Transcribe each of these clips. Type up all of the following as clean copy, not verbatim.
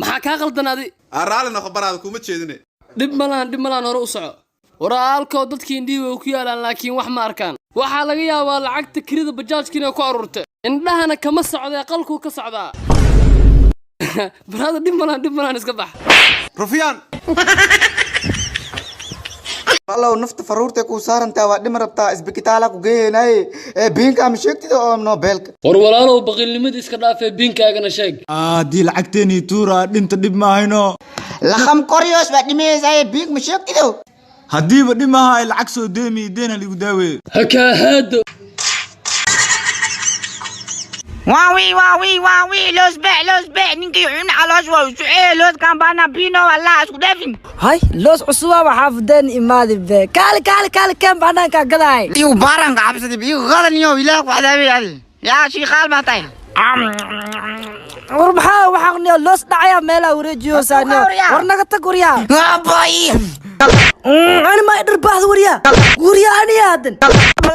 Maxaa kaa qaldanaaday? Aan raalli noqo baraada, kuma jeedine. Dhib malaan, dhib malaan, hore u soco. Waraalkoo dadkii indhihii way ku yaalaan, laakiin wax ma arkaan. Waxaa laga yaabaa lacagta kirida bajaajka inay ku aruurtay. Indhahana kama socdee, qalkuu ka socdaa. Baraada, dhib malaan, dhib malaan, iska bax. Rufyaan. Allow, nafta faruurtay kuu saarantaa, waa dhima rabtaa, isbitaala ku geeynaaye ee biinka ama sheegtida oo noobeelka. War walaalow, baqiilnimadii iska dhaafee, biinkaagana sheeg. Haddii lacagteenii tuura dhinta, dhib maahayno. Laqam koryoos baa dhimaysaye, biink ma sheegtido. Haddiiba dhimaha ay lacag soo deemi deen haligu daaweeyo. Hakahaado. Waawi waawi waawi, loos beec, loos beec, ninkii cuna caloosh waa sucee, looskan baana bino wallah isku dhaafin. Hay, loos cusuba xaafadeen imaadi be. Kaali, kaali, kaali, keen banaanka gadaay. Igu baaran ka cabsadi igu gadaniyo, ilaah ku cadaabay adi yaa shiikaal baa tahay. War maxaa waxaan niyo loos dhacaya meelaha wareejiyo saaniyo? War naga tag, waryaa. Aboy. Ani ma dhar baahda, waryaa, waryaa, aniya haddan.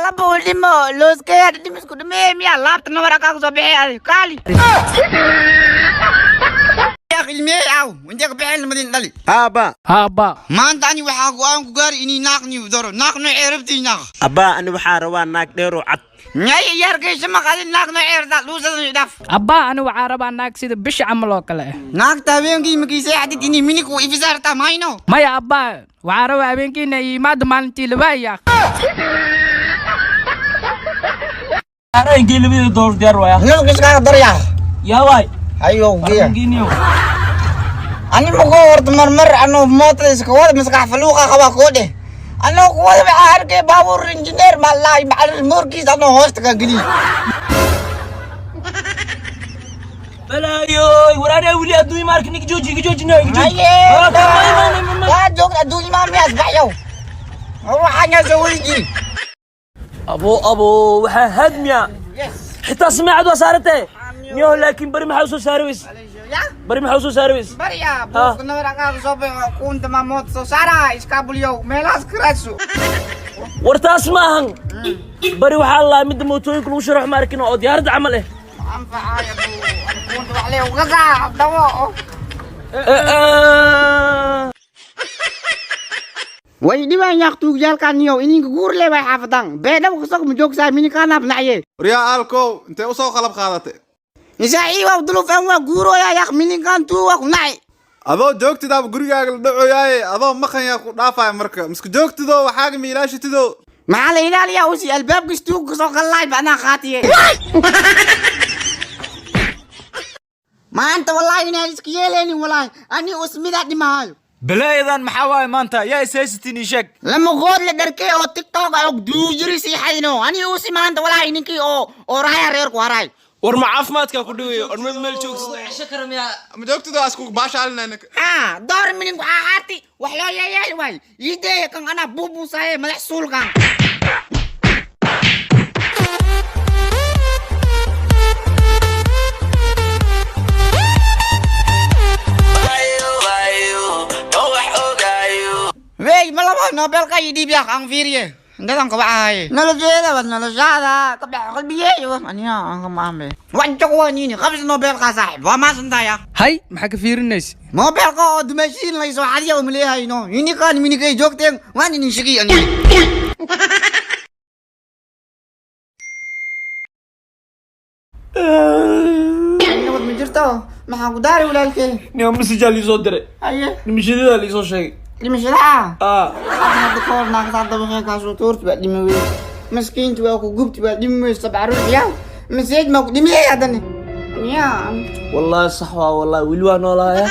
Laba dhimo looskaya dhim isku dhimee miya laabta nabar kaa soo bixi adi kaali Yaa ilmiyey aaw intee ka bixin madin dhali? Aabba. Haaba. Maanta ani waxaa go'aan ku gaari inii naaq niyu daro naaq noocee rabtii naaq. Abbaa, ani waxaa rabaa naag dheeroo cad. Ñay yarkaysa maqadin naaq noocee rabtaa dhuusadan dhaaf. Abbaa, ani waxaa rabaa naag sida bisha camal oo kale ah. Naagta habeenkii makiisay xadid inii miniku ifisaartaa mayno. Maya abbaa, waxaa rabaa habeenkiina iyo imaada maalintii labaaya. Araankii labada door diyaar waaya. Nafkiiskaaga daryaa. Yaa waay. Hayo geya. Arrangiiniyo. Ani mako horta marmar anoo mootada iska wada maskax faluuqa qabaa koo dheh anoo kuwada waxaa arkay baabuur injineer maalaay macalin moorkiis anoo hoosta ka geliy. Balaayoy, waraanaa wili adduunya ma arkin, iga jooji, iga jooji, iga jooji. Haye, waa joogta adduunya maamiyaas baxyow waxaan yaa soo wadi jiri. Abo abo, waxaa hadmiya xitaa samaacad waa saarantee niyo, laakiin bari maxaa usoo saari weys? Bari maxaa usoo saari weys? Barya buufka nabar kaa soo baxo kuunta ma mood soo saara iskaabuliyow meelahaas ka raadso. War taas ma ahan, bari waxaa laa midda mootooyinka lagu sharaxo ma arkin oo diyaaradda camal eh. Anfacaya kuunta wax lee ugasaa dawo. Way dhibaan yaaqtuugyaalkan niyow ininka guur le way xaafadaan beedhab kasoo ma joogsaa minikaanaab nacye. Waryaa aalkow, intee usoo qalab qaadatay? Isaaxii waa dulufan waa guurooya yaaq mininkaan tuu waa ku nacay. Adoo joogtidaaba gurigaaga la dhacoyaaye, adoo maqanyaa ku dhaafaya marka misku joogtido waxaaga miilaashitido. Maxaa la ilaaliyaa usi albaabkiis tuug kasoo qallaay bacnaa qaatiye maanta wallaahi inaan iska yeelaynin, wallaahi ani usmidaa dhimahaayo. Balaayadan maxaa waaye maanta? Yaa is haysatiin, ii sheeg. Lama qood la dharkay oo TikTok ah og duujiri sii xadino ani usi maanta wallaahi ninkii oo raaya reerku haraay. War ma caafimaadkaa ku dhigayo or mid meel joogso? Ma joogtido asku baashaalinayna. Haa, door minin waxaa haarti wax loo yeeyeeli waay iideeya kan anaa buubuusaaye madax suulkan. Wey, ma labo noobelka ii dhiib yaaq aan fiiriye intadan kabacahaye nolosheeda waa noloshaada ka bax qalbiyeeyo aniga aan ka maambe wajog waa niini qabsi noobelka saaxib waa maasantaaya. Hay, maxaa ka fiirinaysa? Moobeelka oo dumashiin laysoo xadiya uma leehayno inikaan minikay joogteen waan inin sheegay aniga. Nabad ma jirto, maxaan ku daari walaalkey? Niyo message liisoo diray. Haye. Dhimashadadaa liisoo sheegay. Dhimashada. Ah. Hadda ka hor naagtaa dabaqee kaasoo tuurti baa dhimi weys, maskiinti waa ku gubti waa dhimi weys sabca ruux yaa maseej maa ku dhimiyey haddana ya. Wallaahi sax waa, wallaahi weli waa noolaaya.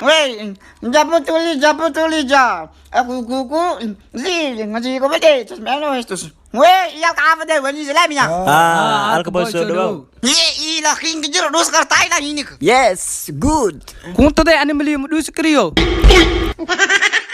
Wey, japutuli japutulija akukuku zi ngajikobade tusmeno estus wey iyalka xaafadee wani islaamiya. Halka boy, soo dhawaaw. Ila kinga jiro dhus kartayna inika. Yes, good. Kuuntaday ani maliyo ma dhuusi kariyo.